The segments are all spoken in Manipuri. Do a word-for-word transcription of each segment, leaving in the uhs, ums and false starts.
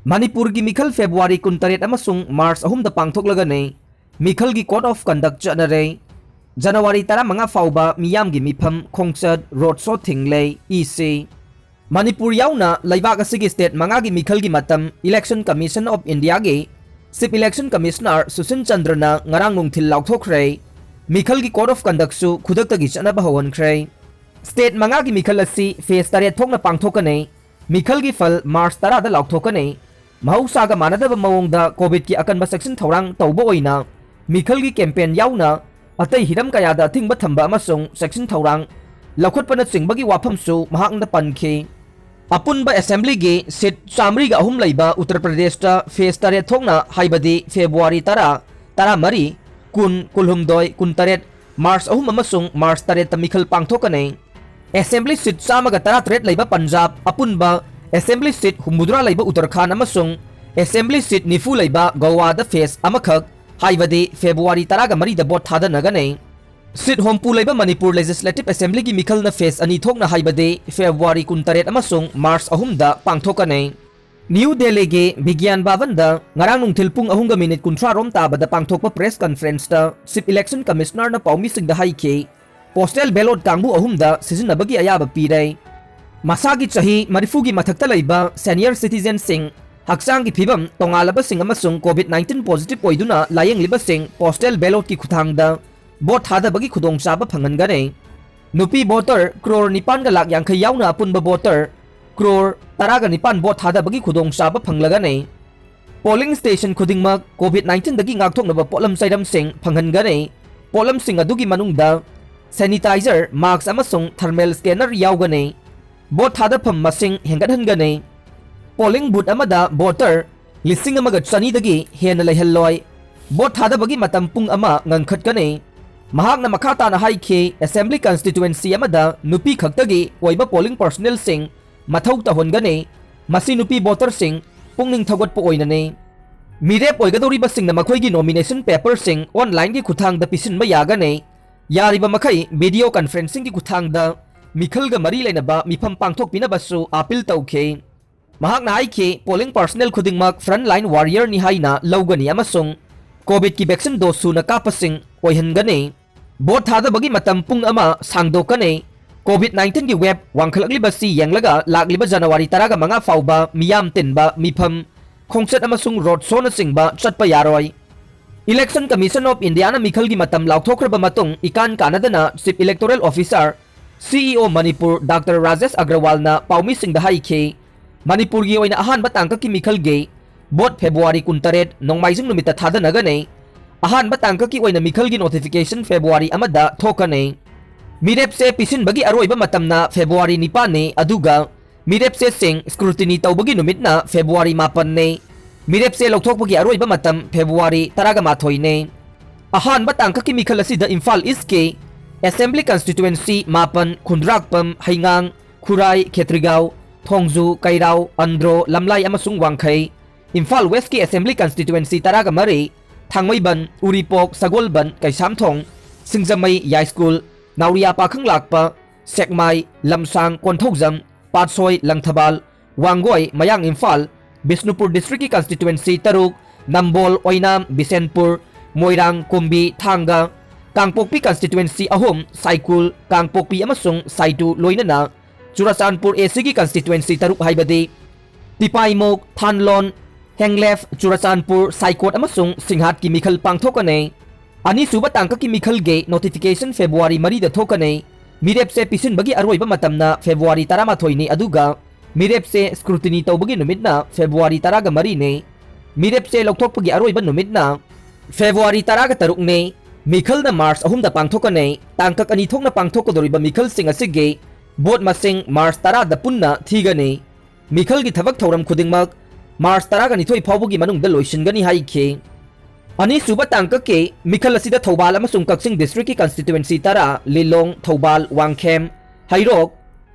ꯃꯅꯤꯄꯨꯔꯒꯤ ꯃꯤꯈꯜ ꯐꯦꯕ꯭ꯔꯨꯋꯥꯔꯤ ꯀꯨꯟꯇꯔꯦꯠ ꯑꯃꯁꯨꯡ ꯃꯥꯔꯆ ꯑꯍꯨꯝꯗ ꯄꯥꯡꯊꯣꯛꯂꯒꯅꯤ꯫ ꯃꯤꯈꯜꯒꯤ code of conduct ꯆꯠꯅꯔꯦ꯫ ꯖꯅꯋꯥꯔꯤ ꯇꯔꯥꯃꯉꯥ ꯐꯥꯎꯕ ꯃꯤꯌꯥꯝꯒꯤ ꯃꯤꯐꯝ, ꯈꯣꯡꯆꯠ, road show ꯊꯤꯡꯂꯦ꯫ ꯏ ꯁꯤ꯫ ꯃꯅꯤꯄꯨꯔ ꯌꯥꯎꯅ ꯂꯩꯕꯥꯛ ꯑꯁꯤꯒꯤ state ꯃꯉꯥꯒꯤ ꯃꯤꯈꯜꯒꯤ ꯃꯇꯝ Election Commission of Indiaꯒꯤ Chief Election Commissioner ꯁꯨꯁꯤꯟ ꯆꯟꯗ꯭ꯔꯅ ꯉꯔꯥꯡ ꯅꯨꯡꯊꯤꯜ ꯂꯥꯎꯊꯣꯛꯈ꯭ꯔꯦ꯫ ꯃꯤꯈꯜꯒꯤ code of conductꯁꯨ ꯈꯨꯗꯛꯇꯒꯤ ꯆꯠꯅꯕ ꯍꯧꯍꯟꯈ꯭ꯔꯦ꯫ State ꯃꯉꯥꯒꯤ ꯃꯤꯈꯜ ꯑꯁꯤ phase ꯇꯔꯦꯠ ꯊꯣꯛꯅ ꯄꯥꯡꯊꯣꯛꯀꯅꯤ꯫ ꯃꯤꯈꯜꯒꯤ ꯐꯜ ꯃꯥꯔꯆ ꯇꯔꯥꯗ ꯂꯥꯎꯊꯣꯛꯀꯅꯤ꯫ ꯃꯍꯧꯁꯥꯒ ꯃꯥꯟꯅꯗꯕ ꯃꯑꯣꯡꯗ COVIDꯀꯤ ꯑꯀꯟꯕ ꯆꯦꯛꯁꯤꯟ ꯊꯧꯔꯥꯡ ꯇꯧꯕ ꯑꯣꯏꯅ ꯃꯤꯈꯜꯒꯤ campaign ꯌꯥꯎꯅ ꯑꯇꯩ ꯍꯤꯔꯝ ꯀꯌꯥꯗ ꯑꯊꯤꯡꯕ ꯊꯝꯕ ꯑꯃꯁꯨꯡ ꯆꯦꯛꯁꯤꯟ ꯊꯧꯔꯥꯡ ꯂꯧꯈꯠꯄꯅꯆꯤꯡꯕꯒꯤ ꯋꯥꯐꯝꯁꯨ ꯃꯍꯥꯛꯅ ꯄꯟꯈꯤ꯫ ꯑꯄꯨꯟꯕ assemblyꯒꯤ seat ꯆꯥꯃꯔꯤꯒ ꯑꯍꯨꯝ ꯂꯩꯕ ꯎꯠꯇꯔ ꯄ꯭ꯔꯗꯦꯁꯇ phase ꯇꯔꯦꯠ ꯊꯣꯛꯅ, ꯍꯥꯏꯕꯗꯤ ꯐꯦꯕ꯭ꯔꯨꯋꯥꯔꯤ ꯇꯔꯥ, ꯇꯔꯥꯃꯔꯤ, ꯀꯨꯟ, ꯀꯨꯟꯍꯨꯝꯗꯣꯏ, ꯀꯨꯟꯇꯔꯦꯠ, ꯃꯥꯔꯆ ꯑꯍꯨꯝ ꯑꯃꯁꯨꯡ ꯃꯥꯔꯆ ꯇꯔꯦꯠꯇ ꯃꯤꯈꯜ ꯄꯥꯡꯊꯣꯛꯀꯅꯤ꯫ Assembly seat ꯆꯥꯝꯃꯒ ꯇꯔꯥꯇꯔꯦꯠ ꯂꯩꯕ ꯄꯟꯖꯥꯕ, ꯑꯄꯨꯟꯕ assembly seat ꯍꯨꯝꯐꯨꯇꯔꯥ ꯂꯩꯕ ꯎꯠꯇꯔꯈꯥꯟꯗ ꯑꯃꯁꯨꯡ assembly seat ꯅꯤꯐꯨ ꯂꯩꯕ ꯒꯣꯋꯥꯗ phase ꯑꯃꯈꯛ, ꯍꯥꯏꯕꯗꯤ ꯐꯦꯕ꯭ꯔꯨꯋꯥꯔꯤ ꯇꯔꯥꯒ ꯃꯔꯤꯗ vote ꯊꯥꯗꯅꯒꯅꯤ꯫ Seat ꯍꯨꯝꯐꯨ ꯂꯩꯕ ꯃꯅꯤꯄꯨꯔ Legislative Assemblyꯒꯤ ꯃꯤꯈꯜꯅ phase ꯑꯅꯤ ꯊꯣꯛꯅ, ꯍꯥꯏꯕꯗꯤ ꯐꯦꯕ꯭ꯔꯨꯋꯥꯔꯤ ꯀꯨꯟꯇꯔꯦꯠ ꯑꯃꯁꯨꯡ ꯃꯥꯔꯆ ꯑꯍꯨꯝꯗ ꯄꯥꯡꯊꯣꯛꯀꯅꯤ꯫ ꯅ꯭ꯌꯨ ꯗꯦꯜꯂꯤꯒꯤ ꯕꯤꯒ꯭ꯌꯥꯟ ꯚꯕꯟꯗ ꯉꯔꯥꯡ ꯅꯨꯡꯊꯤꯜ ꯄꯨꯡ ꯑꯍꯨꯝꯒ ꯃꯤꯅꯤꯠ ꯀꯨꯟꯊ꯭ꯔꯥ ꯔꯣꯝ ꯇꯥꯕꯗ ꯄꯥꯡꯊꯣꯛꯄ press conferenceꯇ Chief Election Commissionerꯅ ꯄꯥꯎꯃꯤꯁꯤꯡꯗ ꯍꯥꯏꯈꯤ, postal ballot ꯀꯥꯡꯕꯨ ꯑꯍꯨꯝꯗ ꯁꯤꯖꯤꯟꯅꯕꯒꯤ ꯑꯌꯥꯕ ꯄꯤꯔꯦ꯫ ꯃꯁꯥꯒꯤ ꯆꯍꯤ ꯃꯔꯤꯐꯨꯒꯤ ꯃꯊꯛꯇ ꯂꯩꯕ senior citizenꯁꯤꯡ, ꯍꯛꯆꯥꯡꯒꯤ ꯐꯤꯕꯝ ꯇꯣꯉꯥꯜꯂꯕꯁꯤꯡ ꯑꯃꯁꯨꯡ COVID nineteen positive ꯑꯣꯏꯗꯨꯅ ꯂꯥꯌꯦꯡꯂꯤꯕꯁꯤꯡ postal ballotꯀꯤ ꯈꯨꯠꯊꯥꯡꯗ vote ꯊꯥꯗꯕꯒꯤ ꯈꯨꯗꯣꯡꯆꯥꯕ ꯐꯪꯍꯟꯒꯅꯤ꯫ ꯅꯨꯄꯤ voter ꯀ꯭ꯔꯣꯔ ꯅꯤꯄꯥꯟꯒ ꯂꯥꯛ ꯌꯥꯡꯈꯩ ꯌꯥꯎꯅ ꯑꯄꯨꯟꯕ voter ꯀ꯭ꯔꯣꯔ ꯇꯔꯥꯒ ꯅꯤꯄꯥꯟ vote ꯊꯥꯗꯕꯒꯤ ꯈꯨꯗꯣꯡꯆꯥꯕ ꯐꯪꯂꯒꯅꯤ꯫ Polling station ꯈꯨꯗꯤꯡꯃꯛ COVID nineteenꯗꯒꯤ ꯉꯥꯛꯊꯣꯛꯅꯕ ꯄꯣꯠꯂꯝ ꯆꯩꯔꯝꯁꯤꯡ ꯐꯪꯍꯟꯒꯅꯤ꯫ ꯄꯣꯠꯂꯝꯁꯤꯡ ꯑꯗꯨꯒꯤ ꯃꯅꯨꯡꯗ sanitizer, mask ꯑꯃꯁꯨꯡ thermal scanner ꯌꯥꯎꯒꯅꯤ꯫ Vote ꯊꯥꯗꯐꯝ ꯃꯁꯤꯡ ꯍꯦꯟꯒꯠꯍꯟꯒꯅꯤ꯫ Polling booth ꯑꯃꯗ voter ꯂꯤꯁꯤꯡ ꯑꯃꯒ ꯆꯅꯤꯗꯒꯤ ꯍꯦꯟꯅ ꯂꯩꯍꯜꯂꯣꯏ꯫ Vote ꯊꯥꯗꯕꯒꯤ ꯃꯇꯝ ꯄꯨꯡ ꯑꯃ ꯉꯟꯈꯠꯀꯅꯤ꯫ ꯃꯍꯥꯛꯅ ꯃꯈꯥ ꯇꯥꯅ ꯍꯥꯏꯈꯤ, Assembly constituency ꯑꯃꯗ ꯅꯨꯄꯤ ꯈꯛꯇꯒꯤ ꯑꯣꯏꯕ polling personnelꯁꯤꯡ ꯃꯊꯧ ꯇꯧꯍꯟꯒꯅꯤ꯫ ꯃꯁꯤ ꯅꯨꯄꯤ voterꯁꯤꯡ ꯄꯨꯛꯅꯤꯡ ꯊꯧꯒꯠꯄ ꯑꯣꯏꯅꯅꯤ꯫ ꯃꯤꯔꯦꯞ ꯑꯣꯏꯒꯗꯧꯔꯤꯕꯁꯤꯡꯅ ꯃꯈꯣꯏꯒꯤ nomination paperꯁꯤꯡ onlineꯒꯤ ꯈꯨꯠꯊꯥꯡꯗ ꯄꯤꯁꯤꯟꯕ ꯌꯥꯒꯅꯤ꯫ ꯌꯥꯔꯤꯕ ꯃꯈꯩ video conferencingꯒꯤ ꯈꯨꯠꯊꯥꯡꯗ ꯃꯤꯈꯜꯒ ꯃꯔꯤ ꯂꯩꯅꯕ ꯃꯤꯐꯝ ꯄꯥꯡꯊꯣꯛꯄꯤꯅꯕꯁꯨ appeal ꯇꯧꯈꯤ꯫ ꯃꯍꯥꯛꯅ ꯍꯥꯏꯈꯤ, polling personnel ꯈꯨꯗꯤꯡꯃꯛ frontline warriorꯅꯤ ꯍꯥꯏꯅ ꯂꯧꯒꯅꯤ ꯑꯃꯁꯨꯡ COVIDꯀꯤ vaccine dose ꯁꯨꯅ ꯀꯥꯞꯄꯁꯤꯡ ꯑꯣꯏꯍꯟꯒꯅꯤ꯫ Vote ꯊꯥꯗꯕꯒꯤ ꯃꯇꯝ ꯄꯨꯡ ꯑꯃ ꯁꯥꯡꯗꯣꯛꯀꯅꯤ꯫ COVID nineteen ꯒꯤ wave ꯋꯥꯡꯈꯠꯂꯛꯂꯤꯕꯁꯤ ꯌꯦꯡꯂꯒ ꯂꯥꯛꯂꯤꯕ January ꯇꯔꯥꯃꯉꯥ ꯐꯥꯎꯕ ꯃꯤꯌꯥꯝ ꯇꯤꯟꯕ ꯃꯤꯐꯝ, ꯈꯣꯡꯆꯠ ꯑꯃꯁꯨꯡ road showꯅꯆꯤꯡꯕ ꯆꯠꯄ ꯌꯥꯔꯣꯏ꯫ Election Commission of Indiaꯅ ꯃꯤꯈꯜꯒꯤ ꯃꯇꯝ ꯂꯥꯎꯊꯣꯛꯈ꯭ꯔꯕ ꯃꯇꯨꯡ ꯏꯀꯥꯟ ꯀꯥꯟꯅꯗꯅ Chief Electoral Officer, CEO Manipur doctor Rajesh ꯑꯒ꯭ꯔꯋꯥꯜꯅ ꯄꯥꯎꯃꯤꯁꯤꯡꯗ ꯍꯥꯏꯈꯤ, ꯃꯅꯤꯄꯨꯔꯒꯤ ꯑꯣꯏꯅ ꯑꯍꯥꯟꯕ ꯇꯥꯡꯀꯛꯀꯤ ꯃꯤꯈꯜꯒꯤ vote February ꯀꯨꯟꯇꯔꯦꯠ ꯅꯣꯡꯃꯥꯏꯖꯤꯡ ꯅꯨꯃꯤꯠꯇ ꯊꯥꯗꯅꯒꯅꯤ꯫ ꯑꯍꯥꯟꯕ ꯇꯥꯡꯀꯛꯀꯤ ꯑꯣꯏꯅ ꯃꯤꯈꯜꯒꯤ notification February ꯑꯃꯗ ꯊꯣꯛꯀꯅꯤ꯫ ꯃꯤꯔꯦꯞꯁꯦ ꯄꯤꯁꯤꯟꯕꯒꯤ ꯑꯔꯣꯏꯕ ꯃꯇꯝꯅ February ꯅꯤꯄꯥꯟꯅꯤ, ꯑꯗꯨꯒ ꯃꯤꯔꯦꯞꯆꯦꯁꯤꯡ scrutiny ꯇꯧꯕꯒꯤ ꯅꯨꯃꯤꯠꯅ February ꯃꯥꯄꯟꯅꯤ꯫ ꯃꯤꯔꯦꯞꯆꯦ ꯂꯧꯊꯣꯛꯄꯒꯤ ꯑꯔꯣꯏꯕ ꯃꯇꯝ February ꯇꯔꯥꯃꯥꯊꯣꯏꯅꯤ꯫ ꯑꯍꯥꯟꯕ ꯇꯥꯡꯀꯛꯀꯤ ꯃꯤꯈꯜ ꯑꯁꯤꯗ ꯏꯝꯐꯥꯜ Eastꯀꯤ Assembly Constituency ꯃꯥꯄꯟ, ꯈꯨꯟꯗ꯭ꯔꯥꯛꯄꯝ, ꯍꯩꯉꯥꯡ, ꯈꯨꯔꯥꯏ, ꯈꯦꯇ꯭ꯔꯤꯒꯥꯎ, ꯊꯣꯡꯖꯨ, ꯀꯩꯔꯥꯎ, ꯑꯟꯗ꯭ꯔꯣ, ꯂꯝꯂꯥꯏ ꯑꯃꯁꯨꯡ ꯋꯥꯡꯈꯩ, ꯏꯝꯐꯥꯜ Westꯀꯤ Assembly Constituency ꯇꯔꯥꯃꯔꯤ, ꯊꯥꯡꯃꯩꯕꯟ, ꯎꯔꯤꯄꯣꯛ, ꯁꯒꯣꯜꯕꯟ, ꯀꯩꯁꯥꯝꯊꯣꯡ, ꯁꯤꯡꯖꯃꯩ, ꯌꯥꯏꯁ꯭ꯀꯨꯜ, ꯅꯥꯎꯔꯤꯌꯥ, ꯄꯥꯈꯪꯂꯥꯛꯄ, ꯁꯦꯛꯃꯥꯏ, ꯂꯝꯁꯥꯡ, ꯀꯣꯟꯊꯧꯖꯝ, ꯄꯥꯠꯁꯣꯏ, ꯂꯪꯊꯕꯥꯜ, ꯋꯥꯡꯒꯣꯏ, ꯃꯌꯥꯡ ꯏꯝꯐꯥꯜ, ꯕꯤꯁꯅꯨꯄꯨꯔ Districtꯀꯤ Constituency ꯇꯔꯨꯛ, ꯅꯝꯕꯣꯜ, ꯑꯣꯏꯅꯥꯝ, ꯕꯤꯁꯦꯟꯄꯨꯔ, ꯃꯣꯏꯔꯥꯡ, ꯀꯨꯝꯕꯤ, ꯊꯥꯡꯒ, ꯀꯥꯡꯄꯣꯛꯄꯤ Constituency ꯑꯍꯨꯝ, ꯁꯥꯏꯀꯨꯜ, ꯀꯥꯡꯄꯣꯛꯄꯤ ꯑꯃꯁꯨꯡ ꯁꯥꯏꯇꯨ ꯂꯣꯏꯅꯅ ꯆꯨꯔꯆꯥꯟꯄꯨꯔ ACꯒꯤ Constituency ꯇꯔꯨꯛ ꯍꯥꯏꯕꯗꯤ ꯇꯤꯄꯥꯏꯃꯨꯛ, ꯊꯥꯟꯂꯣꯟ, ꯍꯦꯡꯂꯦꯐ, ꯆꯨꯔꯆꯥꯟꯄꯨꯔ, ꯁꯥꯏꯀꯣꯠ ꯑꯃꯁꯨꯡ ꯁꯤꯡꯍꯥꯠꯀꯤ ꯃꯤꯈꯜ ꯄꯥꯡꯊꯣꯛꯀꯅꯤ꯫ ꯑꯅꯤꯁꯨꯕ ꯇꯥꯡꯀꯛꯀꯤ ꯃꯤꯈꯜꯒꯤ notification February ꯃꯔꯤꯗ ꯊꯣꯛꯀꯅꯤ꯫ ꯃꯤꯔꯦꯞꯁꯦ ꯄꯤꯁꯤꯟꯕꯒꯤ ꯑꯔꯣꯏꯕ ꯃꯇꯝꯅ February ꯇꯔꯥꯃꯥꯊꯣꯏꯅꯤ, ꯑꯗꯨꯒ ꯃꯤꯔꯦꯞꯁꯦ scrutiny ꯇꯧꯕꯒꯤ ꯅꯨꯃꯤꯠꯅ February ꯇꯔꯥꯃꯔꯤꯅꯤ꯫ ꯃꯤꯔꯦꯞꯁꯦ ꯂꯧꯊꯣꯛꯄꯒꯤ ꯑꯔꯣꯏꯕ ꯅꯨꯃꯤꯠꯅ February ꯇꯔꯥꯇꯔꯨꯛꯅꯤ꯫ ꯃꯤꯈꯜꯅ March ꯑꯍꯨꯝꯗ ꯄꯥꯡꯊꯣꯛꯀꯅꯤ꯫ ꯇꯥꯡꯀꯛ ꯑꯅꯤ ꯊꯣꯛꯅ ꯄꯥꯡꯊꯣꯛꯀꯗꯧꯔꯤꯕ ꯃꯤꯈꯜꯁꯤꯡ ꯑꯁꯤꯒꯤ vote ꯃꯁꯤꯡ March ꯇꯔꯥꯗ ꯄꯨꯟꯅ ꯊꯤꯒꯅꯤ꯫ ꯃꯤꯈꯜꯒꯤ ꯊꯕꯛ ꯊꯧꯔꯝ ꯈꯨꯗꯤꯡꯃꯛ March ꯇꯔꯥꯅꯤꯊꯣꯏ ꯐꯥꯎꯕꯒꯤ ꯃꯅꯨꯡꯗ ꯂꯣꯏꯁꯤꯟꯒꯅꯤ ꯍꯥꯏꯈꯤ꯫ ꯑꯅꯤꯁꯨꯕ ꯇꯥꯡꯀꯛꯀꯤ ꯃꯤꯈꯜ ꯑꯁꯤꯗ ꯊꯧꯕꯥꯜ ꯑꯃꯁꯨꯡ ꯀꯛꯆꯤꯡ Districtꯀꯤ Constituency ꯇꯔꯥ, ꯂꯤꯂꯣꯡ, ꯊꯧꯕꯥꯜ, ꯋꯥꯡꯈꯦꯝ, ꯍꯩꯔꯣꯛ,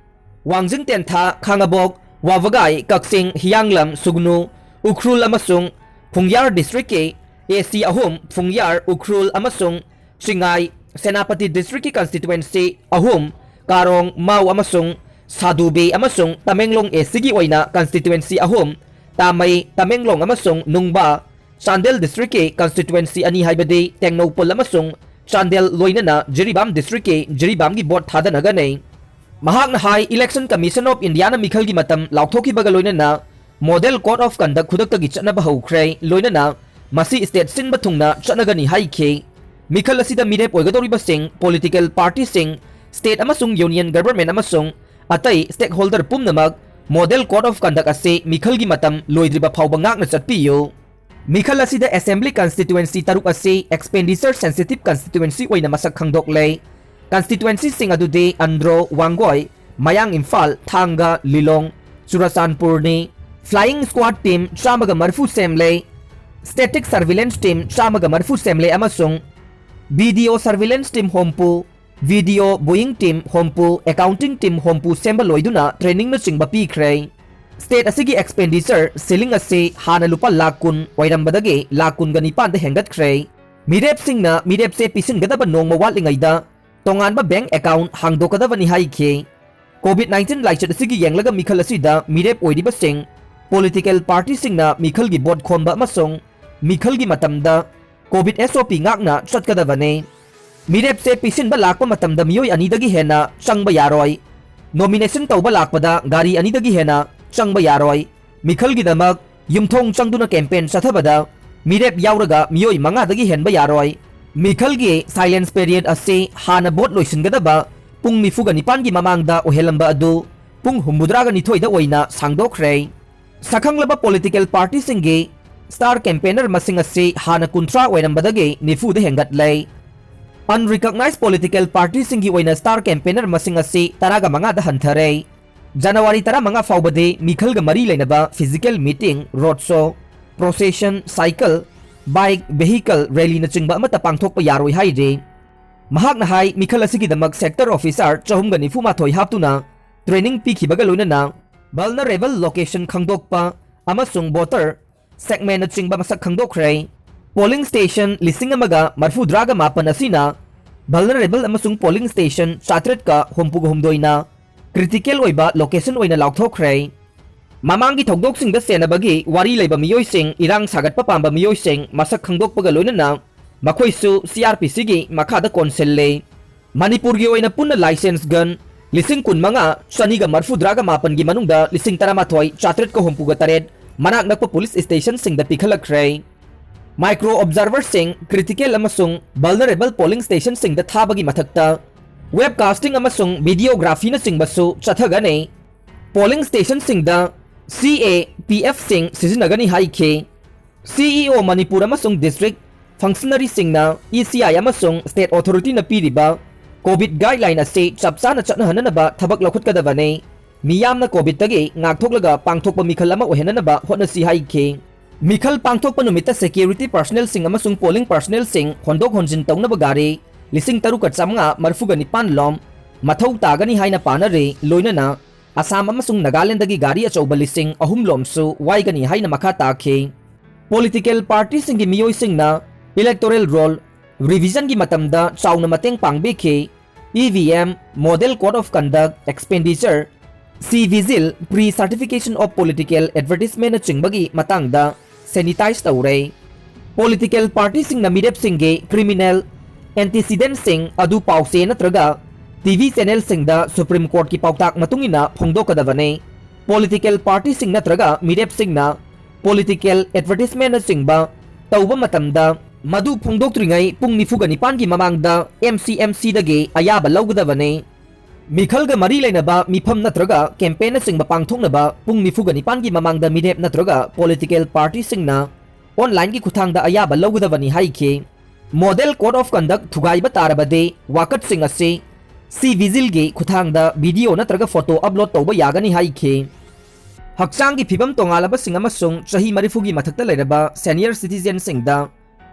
ꯋꯥꯡꯖꯤꯡ ꯇꯦꯟꯊꯥ, ꯈꯥꯉꯕꯣꯛ, ꯋꯥꯕꯒꯥꯏ, ꯀꯛꯆꯤꯡ, ꯍꯤꯌꯥꯡꯂꯝ, ꯁꯨꯒꯅꯨ, ꯎꯈ꯭ꯔꯨꯜ ꯑꯃꯁꯨꯡ ꯈꯣꯡꯌꯥꯔ Districtꯀꯤ AC ꯑꯍꯨꯝ, ꯐꯨꯡꯌꯥꯔ, ꯎꯈ꯭ꯔꯨꯜ ꯑꯃꯁꯨꯡ ꯆꯤꯡꯉꯥꯏ, ꯁꯦꯅꯥꯄꯇꯤ Districtꯀꯤ Constituency ꯑꯍꯨꯝ, ꯀꯥꯔꯣꯡ, ꯃꯥꯎ ꯑꯃꯁꯨꯡ ꯁꯥꯗꯨꯕꯦ ꯑꯃꯁꯨꯡ ꯇꯃꯦꯡꯂꯣꯡ ꯑꯦꯁꯤꯒꯤ ꯑꯣꯏꯅ ꯀꯟꯁꯇꯤꯇ꯭ꯋꯦꯟꯁꯤ ꯑꯍꯨꯝ, ꯇꯥꯃꯩ, ꯇꯃꯦꯡꯂꯣꯡ ꯑꯃꯁꯨꯡ ꯅꯨꯡꯕꯥ, ꯆꯥꯟꯗꯦꯜ ꯗꯤꯁꯇ꯭ꯔꯤꯛꯀꯤ ꯀꯟꯁꯇꯤꯇ꯭ꯋꯦꯟꯁꯤ ꯑꯅꯤ ꯍꯥꯏꯕꯗꯤ ꯇꯦꯡꯅꯧꯄꯜ ꯑꯃꯁꯨꯡ ꯆꯥꯟꯗꯦꯜ, ꯂꯣꯏꯅꯅ ꯖꯤꯔꯤꯕꯥꯝ ꯗꯤꯁꯇ꯭ꯔꯤꯛꯀꯤ ꯖꯤꯔꯤꯕꯥꯝꯒꯤ ꯚꯣꯠ ꯊꯥꯗꯅꯒꯅꯤ꯫ ꯃꯍꯥꯛꯅ ꯍꯥꯏ, Election Commission of Indiaꯅ ꯃꯤꯈꯜꯒꯤ ꯃꯇꯝ ꯂꯥꯎꯊꯣꯛꯈꯤꯕꯒ ꯂꯣꯏꯅꯅ Model Code of Conduct ꯈꯨꯗꯛꯇꯒꯤ ꯆꯠꯅꯕ ꯍꯧꯈ꯭ꯔꯦ, ꯂꯣꯏꯅꯅ ꯃꯁꯤ state ꯁꯤꯟꯕ ꯊꯨꯡꯅ ꯆꯠꯅꯒꯅꯤ ꯍꯥꯏꯈꯤ꯫ ꯃꯤꯈꯜ ꯑꯁꯤꯗ ꯃꯤꯔꯦꯞ ꯑꯣꯏꯒꯗꯧꯔꯤꯕꯁꯤꯡ, political partyꯁꯤꯡ, state ꯑꯃꯁꯨꯡ union government ꯑꯃꯁꯨꯡ ꯑꯇꯩ stakeholder ꯄꯨꯝꯅꯃꯛ Model Code of Conduct ꯑꯁꯤ ꯃꯤꯈꯜꯒꯤ ꯃꯇꯝ ꯂꯣꯏꯗ꯭ꯔꯤꯕ ꯐꯥꯎꯕ ꯉꯥꯛꯅ ꯆꯠꯄꯤꯌꯨ꯫ ꯃꯤꯈꯜ ꯑꯁꯤꯗ Assembly Constituency ꯇꯔꯨꯛ ꯑꯁꯤ expenditure sensitive constituency ꯑꯣꯏꯅ ꯃꯁꯛ ꯈꯪꯗꯣꯛꯂꯦ꯫ Constituencyꯁꯤꯡ ꯑꯗꯨꯗꯤ ꯑꯟꯗ꯭ꯔꯣ, ꯋꯥꯡꯒꯣꯏ, ꯃꯌꯥꯡ ꯏꯝꯐꯥꯜ, ꯊꯥꯡꯒ, ꯂꯤꯂꯣꯡ, ꯆꯨꯔꯆꯥꯟꯄꯨꯔꯅꯤ꯫ Flying Squad team ꯆꯥꯝꯃꯒ ꯃꯔꯤꯐꯨ ꯁꯦꯝꯂꯦ꯫ Static Surveillance team ꯆꯥꯝꯃꯒ ꯃꯔꯤꯐꯨ ꯁꯦꯝꯂꯦ ꯑꯃꯁꯨꯡ Video Surveillance team ꯍꯨꯝꯐꯨ, Video Viewing team ꯍꯨꯝꯐꯨ, Accounting team ꯍꯨꯝꯐꯨ ꯁꯦꯝꯕ ꯂꯣꯏꯗꯨꯅ trainingꯅꯆꯤꯡꯕ ꯄꯤꯈ꯭ꯔꯦ꯫ State ꯑꯁꯤꯒꯤ expenditure ceiling ꯑꯁꯤ ꯍꯥꯟꯅ ꯂꯨꯄꯥ ꯂꯥꯈ ꯀꯨꯟ ꯑꯣꯏꯔꯝꯕꯗꯒꯤ ꯂꯥꯈ ꯀꯨꯟꯒ ꯅꯤꯄꯥꯟꯗ ꯍꯦꯟꯒꯠꯈ꯭ꯔꯦ꯫ ꯃꯤꯔꯦꯞꯁꯤꯡꯅ ꯃꯤꯔꯦꯞꯁꯦ ꯄꯤꯁꯤꯟꯒꯗꯕ ꯅꯣꯡꯃ ꯋꯥꯠꯂꯤꯉꯩꯗ ꯇꯣꯉꯥꯟꯕ bank account ꯍꯥꯡꯗꯣꯛꯀꯗꯕꯅꯤ ꯍꯥꯏꯈꯤ꯫ COVID nineteen ꯂꯥꯏꯆꯠ ꯑꯁꯤꯒꯤ ꯌꯦꯡꯂꯒ ꯃꯤꯈꯜ ꯑꯁꯤꯗ ꯃꯤꯔꯦꯞ ꯑꯣꯏꯔꯤꯕꯁꯤꯡ, political partyꯁꯤꯡꯅ ꯃꯤꯈꯜꯒꯤ ꯚꯣꯠ ꯈꯣꯝꯕ ꯑꯃꯁꯨꯡ ꯃꯤꯈꯜꯒꯤ ꯃꯇꯝꯗ COVID SOP ꯉꯥꯛꯅ ꯆꯠꯀꯗꯕꯅꯤ꯫ ꯃꯤꯔꯦꯞꯁꯦ ꯄꯤꯁꯤꯟꯕ ꯂꯥꯛꯄ ꯃꯇꯝꯗ ꯃꯤꯑꯣꯏ ꯑꯅꯤꯗꯒꯤ ꯍꯦꯟꯅ ꯆꯪꯕ ꯌꯥꯔꯣꯏ꯫ Nomination ꯇꯧꯕ ꯂꯥꯛꯄꯗ ꯒꯥꯔꯤ ꯑꯅꯤꯗꯒꯤ ꯍꯦꯟꯅ ꯆꯪꯕ ꯌꯥꯔꯣꯏ꯫ ꯃꯤꯈꯜꯒꯤꯗꯃꯛ ꯌꯨꯝꯊꯣꯡ ꯆꯪꯗꯨꯅ campaign ꯆꯠꯊꯕꯗ ꯃꯤꯔꯦꯞ ꯌꯥꯎꯔꯒ ꯃꯤꯑꯣꯏ ꯃꯉꯥꯗꯒꯤ ꯍꯦꯟꯕ ꯌꯥꯔꯣꯏ꯫ ꯃꯤꯈꯜꯒꯤ silence period ꯑꯁꯤ ꯍꯥꯟꯅ ꯚꯣꯠ ꯂꯣꯏꯁꯤꯟꯒꯗꯕ ꯄꯨꯡ ꯅꯤꯐꯨꯒ ꯅꯤꯄꯥꯟꯒꯤ ꯃꯃꯥꯡꯗ ꯑꯣꯏꯍꯜꯂꯝꯕ ꯑꯗꯨ ꯄꯨꯡ ꯍꯨꯝꯐꯨꯇꯔꯥꯒ ꯅꯤꯊꯣꯏꯗ ꯑꯣꯏꯅ ꯁꯥꯡꯗꯣꯛꯈ꯭ꯔꯦ꯫ ꯁꯛꯈꯪꯂꯕ political partyꯁꯤꯡꯒꯤ star campaigner ꯃꯁꯤꯡ ꯑꯁꯤ ꯍꯥꯟꯅ ꯀꯨꯟꯊ꯭ꯔꯥ ꯑꯣꯏꯔꯝꯕꯗꯒꯤ ꯅꯤꯐꯨꯗ ꯍꯦꯟꯒꯠꯂꯦ꯫ Unrecognized political partyꯁꯤꯡꯒꯤ ꯑꯣꯏꯅ star campaigner ꯃꯁꯤꯡ ꯑꯁꯤ ꯇꯔꯥꯒ ꯃꯉꯥꯗ ꯍꯟꯊꯔꯦ꯫ ꯖꯅꯋꯥꯔꯤ ꯇꯔꯥꯃꯉꯥ ꯐꯥꯎꯕꯗꯤ ꯃꯤꯈꯜꯒ ꯃꯔꯤ ꯂꯩꯅꯕ physical meeting, road show, procession, cycle, bike, vehicle rallyꯅꯆꯤꯡꯕ ꯑꯃꯠꯇ ꯄꯥꯡꯊꯣꯛꯄ ꯌꯥꯔꯣꯏ ꯍꯥꯏꯔꯤ꯫ ꯃꯍꯥꯛꯅ ꯍꯥꯏ, ꯃꯤꯈꯜ ꯑꯁꯤꯒꯤꯗꯃꯛ sector officer ꯆꯍꯨꯝꯒ ꯅꯤꯐꯨ ꯃꯥꯊꯣꯏ ꯍꯥꯞꯇꯨꯅ training ꯄꯤꯈꯤꯕꯒ ꯂꯣꯏꯅꯅ vulnerable location ꯈꯪꯗꯣꯛꯄ ꯑꯃꯁꯨꯡ voter segmentꯅꯆꯤꯡꯕ ꯃꯁꯛ ꯈꯪꯗꯣꯛꯈ꯭ꯔꯦ꯫ Polling station ꯂꯤꯁꯤꯡ ꯑꯃꯒ ꯃꯔꯤꯐꯨꯇꯔꯥꯒ ꯃꯥꯄꯟ ꯑꯁꯤꯅ vulnerable ꯑꯃꯁꯨꯡ polling station ꯆꯥꯇ꯭ꯔꯦꯠꯀ ꯍꯨꯝꯐꯨꯒ ꯍꯨꯝꯗꯣꯏꯅ ꯀ꯭ꯔꯤꯇꯤꯀꯦꯜ ꯑꯣꯏꯕ ꯂꯣꯀꯦꯁꯟ ꯑꯣꯏꯅ ꯂꯥꯎꯊꯣꯛꯈ꯭ꯔꯦ꯫ ꯃꯃꯥꯡꯒꯤ ꯊꯧꯗꯣꯛꯁꯤꯡꯗ ꯆꯦꯟꯅꯕꯒꯤ ꯋꯥꯔꯤ ꯂꯩꯕ ꯃꯤꯑꯣꯏꯁꯤꯡ, ꯏꯔꯥꯡ ꯁꯥꯒꯠꯄ ꯄꯥꯝꯕ ꯃꯤꯑꯣꯏꯁꯤꯡ ꯃꯁꯛ ꯈꯪꯗꯣꯛꯄꯒ ꯂꯣꯏꯅꯅ ꯃꯈꯣꯏꯁꯨ ꯁꯤ ꯑꯥꯔ ꯄꯤ ꯁꯤꯒꯤ ꯃꯈꯥꯗ ꯀꯣꯟꯁꯤꯜꯂꯦ꯫ ꯃꯅꯤꯄꯨꯔꯒꯤ ꯑꯣꯏꯅ ꯄꯨꯟꯅ ꯂꯥꯏꯁꯦꯟꯁ ꯒꯟ ꯂꯤꯁꯤꯡ ꯀꯨꯟꯃꯉꯥ ꯆꯅꯤꯒ ꯃꯔꯐꯨꯇꯔꯥꯒ ꯃꯥꯄꯟꯒꯤ ꯃꯅꯨꯡꯗ ꯂꯤꯁꯤꯡ ꯇꯔꯥꯃꯥꯊꯣꯏ ꯆꯥꯇ꯭ꯔꯦꯠꯀ ꯍꯨꯝꯐꯨꯒ ꯇꯔꯦꯠ ꯃꯅꯥꯛ ꯅꯛꯄ ꯄꯨꯂꯤꯁ ꯁ꯭ꯇꯦꯁꯟꯁꯤꯡꯗ ꯄꯤꯈꯠꯂꯛꯈ꯭ꯔꯦ꯫ ꯃꯥꯏꯀ꯭ꯔꯣ ꯑꯣꯕꯖꯥꯔꯚꯔꯁꯤꯡ ꯀ꯭ꯔꯤꯇꯤꯀꯦꯜ ꯑꯃꯁꯨꯡ ꯚꯜꯅꯔꯦꯕꯜ ꯄꯣꯂꯤꯡ ꯁ꯭ꯇꯦꯁꯟꯁꯤꯡꯗ ꯊꯥꯕꯒꯤ ꯃꯊꯛꯇ ꯋꯦꯕ ꯀꯥꯁꯇꯤꯡ ꯑꯃꯁꯨꯡ ꯚꯤꯗꯤꯑꯣꯒ꯭ꯔꯥꯐꯤꯅꯆꯤꯡꯕꯁꯨ ꯆꯠꯊꯒꯅꯤ꯫ ꯄꯣꯂꯤꯡ ꯁ꯭ꯇꯦꯁꯟꯁꯤꯡꯗ ꯁꯤ ꯑꯦ ꯄꯤ ꯑꯦꯐꯁꯤꯡ ꯁꯤꯖꯤꯟꯅꯒꯅꯤ ꯍꯥꯏꯈꯤ꯫ ꯁꯤ ꯏ ꯑꯣ ꯃꯅꯤꯄꯨꯔ ꯑꯃꯁꯨꯡ ꯗꯤꯁꯇ꯭ꯔꯤꯛ ꯐꯪꯁꯅꯔꯤꯁꯤꯡꯅ ꯏ ꯁꯤ ꯑꯥꯏ ꯑꯃꯁꯨꯡ ꯁ꯭ꯇꯦꯠ ꯑꯣꯊꯣꯔꯤꯇꯤꯅ ꯄꯤꯔꯤꯕ ꯀꯣꯚꯤꯗ ꯒꯥꯏꯗꯂꯥꯏꯟ ꯑꯁꯤ ꯆꯞ ꯆꯥꯅ ꯆꯠꯅꯍꯟꯅꯅꯕ ꯊꯕꯛ ꯂꯧꯈꯠꯀꯗꯕꯅꯤ꯫ ꯃꯤꯌꯥꯝꯅ ꯀꯣꯚꯤꯗꯇꯒꯤ ꯉꯥꯛꯊꯣꯛꯂꯒ ꯄꯥꯡꯊꯣꯛꯄ ꯃꯤꯈꯜ ꯑꯃ ꯑꯣꯏꯍꯟꯅꯅꯕ ꯍꯣꯠꯅꯁꯤ ꯍꯥꯏꯈꯤ꯫ ꯃꯤꯈꯜ ꯄꯥꯡꯊꯣꯛꯄ ꯅꯨꯃꯤꯠꯇ ꯁꯦꯀ꯭ꯌꯨꯔꯤꯇꯤ ꯄꯔꯁꯅꯦꯜꯁꯤꯡ ꯑꯃꯁꯨꯡ ꯄꯣꯂꯤꯡ ꯄꯔꯁꯅꯦꯜꯁꯤꯡ ꯍꯣꯟꯗꯣꯛ ꯍꯣꯟꯖꯤꯟ ꯇꯧꯅꯕ ꯒꯥꯔꯤ ꯂꯤꯁꯤꯡ ꯇꯔꯨꯛꯀ ꯆꯥꯃꯉꯥ ꯃꯔꯐꯨꯒ ꯅꯤꯄꯥꯟ ꯂꯣꯝ ꯃꯊꯧ ꯇꯥꯒꯅꯤ ꯍꯥꯏꯅ ꯄꯥꯅꯔꯦ, ꯂꯣꯏꯅꯅ ꯑꯁꯥꯝ ꯑꯃꯁꯨꯡ ꯅꯥꯒꯥꯂꯦꯟꯗꯒꯤ ꯒꯥꯔꯤ ꯑꯆꯧꯕ ꯂꯤꯁꯤꯡ ꯑꯍꯨꯝ ꯂꯣꯝꯁꯨ ꯋꯥꯏꯒꯅꯤ ꯍꯥꯏꯅ ꯃꯈꯥ ꯇꯥꯈꯤ꯫ ꯄꯣꯂꯤꯇꯤꯀꯦꯜ ꯄꯥꯔꯇꯤꯁꯤꯡꯒꯤ ꯃꯤꯑꯣꯏꯁꯤꯡꯅ ꯏꯂꯦꯛꯇꯣꯔꯦꯜ ꯔꯣꯜ ꯔꯤꯚꯤꯖꯟꯒꯤ ꯃꯇꯝꯗ ꯆꯥꯎꯅ ꯃꯇꯦꯡ ꯄꯥꯡꯕꯤꯈꯤ꯫ E V M, Model Code of Conduct, Expenditure, ꯁꯤ ꯚꯤꯖꯤꯜ, Pre-Certification of Political Advertisementꯅꯆꯤꯡꯕꯒꯤ ꯃꯇꯥꯡꯗ ꯁꯦꯅꯤꯇꯥꯏꯖ ꯇꯧꯔꯦ꯫ ꯄꯣꯂꯤꯇꯤꯀꯦꯜ ꯄꯥꯔꯇꯤꯁꯤꯡꯅ ꯃꯤꯔꯦꯞꯁꯤꯡꯒꯤ ꯀ꯭ꯔꯤꯃꯤꯅꯦꯜ ꯑꯦꯟꯇꯤꯁꯤꯗꯦꯟꯠꯁꯤꯡ ꯑꯗꯨ ꯄꯥꯎꯆꯦ ꯅꯠꯇ꯭ꯔꯒ ꯇꯤ ꯚꯤ ꯆꯦꯅꯦꯜꯁꯤꯡꯗ ꯁꯨꯄ꯭ꯔꯤꯝ ꯀꯣꯔꯠꯀꯤ ꯄꯥꯎꯇꯥꯛ ꯃꯇꯨꯡ ꯏꯟꯅ ꯐꯣꯡꯗꯣꯛꯀꯗꯕꯅꯤ꯫ ꯄꯣꯂꯤꯇꯤꯀꯦꯜ ꯄꯥꯔꯇꯤꯁꯤꯡ ꯅꯠꯇ꯭ꯔꯒ ꯃꯤꯔꯦꯞꯁꯤꯡꯅ ꯄꯣꯂꯤꯇꯤꯀꯦꯜ ꯑꯦꯗꯚꯔꯇꯤꯁꯃꯦꯟꯠꯅꯆꯤꯡꯕ ꯇꯧꯕ ꯃꯇꯝꯗ ꯃꯗꯨ ꯐꯣꯡꯗꯣꯛꯇ꯭ꯔꯤꯉꯩ ꯄꯨꯡ ꯅꯤꯐꯨꯒ ꯅꯤꯄꯥꯟꯒꯤ ꯃꯃꯥꯡꯗ ꯑꯦꯝ ꯁꯤ ꯑꯦꯝ ꯁꯤꯗꯒꯤ ꯑꯌꯥꯕ ꯂꯧꯒꯗꯕꯅꯤ꯫ ꯃꯤꯈꯜꯒ ꯃꯔꯤ ꯂꯩꯅꯕ ꯃꯤꯐꯝ ꯅꯠꯇ꯭ꯔꯒ ꯀꯦꯝꯄꯦꯟꯅꯆꯤꯡꯕ ꯄꯥꯡꯊꯣꯛꯅꯕ ꯄꯨꯡ ꯅꯤꯐꯨꯒ ꯅꯤꯄꯥꯟꯒꯤ ꯃꯃꯥꯡꯗ ꯃꯤꯔꯦꯞ ꯅꯠꯇ꯭ꯔꯒ ꯄꯣꯂꯤꯇꯤꯀꯦꯜ ꯄꯥꯔꯇꯤꯁꯤꯡꯅ ꯑꯣꯟꯂꯥꯏꯟꯒꯤ ꯈꯨꯠꯊꯥꯡꯗ ꯑꯌꯥꯕ ꯂꯧꯒꯗꯕꯅꯤ ꯍꯥꯏꯈꯤ꯫ ꯃꯣꯗꯦꯜ ꯀꯣꯗ ꯑꯣꯐ ꯀꯟꯗꯛ ꯊꯨꯒꯥꯏꯕ ꯇꯥꯔꯕꯗꯤ ꯋꯥꯀꯠꯁꯤꯡ ꯑꯁꯤ ꯁꯤ ꯚꯤꯖꯤꯜꯒꯤ ꯈꯨꯠꯊꯥꯡꯗ ꯚꯤꯗꯤꯑꯣ ꯅꯠꯇ꯭ꯔꯒ ꯐꯣꯇꯣ ꯑꯞꯂꯣꯗ ꯇꯧꯕ ꯌꯥꯒꯅꯤ ꯍꯥꯏꯈꯤ꯫ ꯍꯛꯆꯥꯡꯒꯤ ꯐꯤꯕꯝ ꯇꯣꯉꯥꯜꯂꯕꯁꯤꯡ ꯑꯃꯁꯨꯡ ꯆꯍꯤ ꯃꯔꯤꯐꯨꯒꯤ ꯃꯊꯛꯇ ꯂꯩꯔꯕ ꯁꯦꯅꯤꯌꯔ ꯁꯤꯇꯤꯖꯦꯟꯁꯤꯡꯗ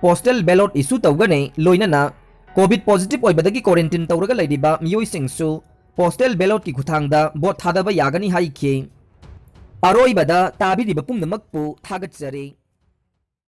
ꯄꯣꯁꯇꯦꯜ ꯕꯦꯂꯣꯠ ꯏꯁꯨ ꯇꯧꯒꯅꯤ, ꯂꯣꯏꯅꯅ ꯀꯣꯚꯤꯗ ꯄꯣꯖꯤꯇꯤꯚ ꯑꯣꯏꯕꯗꯒꯤ ꯀ꯭ꯋꯥꯔꯦꯟꯇꯤꯟ ꯇꯧꯔꯒ ꯂꯩꯔꯤꯕ ꯃꯤꯑꯣꯏꯁꯤꯡꯁꯨ ꯄꯣꯁꯇꯦꯜ ꯕꯦꯂꯣꯠꯀꯤ ꯈꯨꯠꯊꯥꯡꯗ ꯚꯣꯠ ꯊꯥꯗꯕ ꯌꯥꯒꯅꯤ ꯍꯥꯏꯈꯤ꯫ ꯑꯔꯣꯏꯕꯗ ꯇꯥꯕꯤꯔꯤꯕ ꯄꯨꯝꯅꯃꯛꯄꯨ ꯊꯥꯒꯠꯆꯔꯤ꯫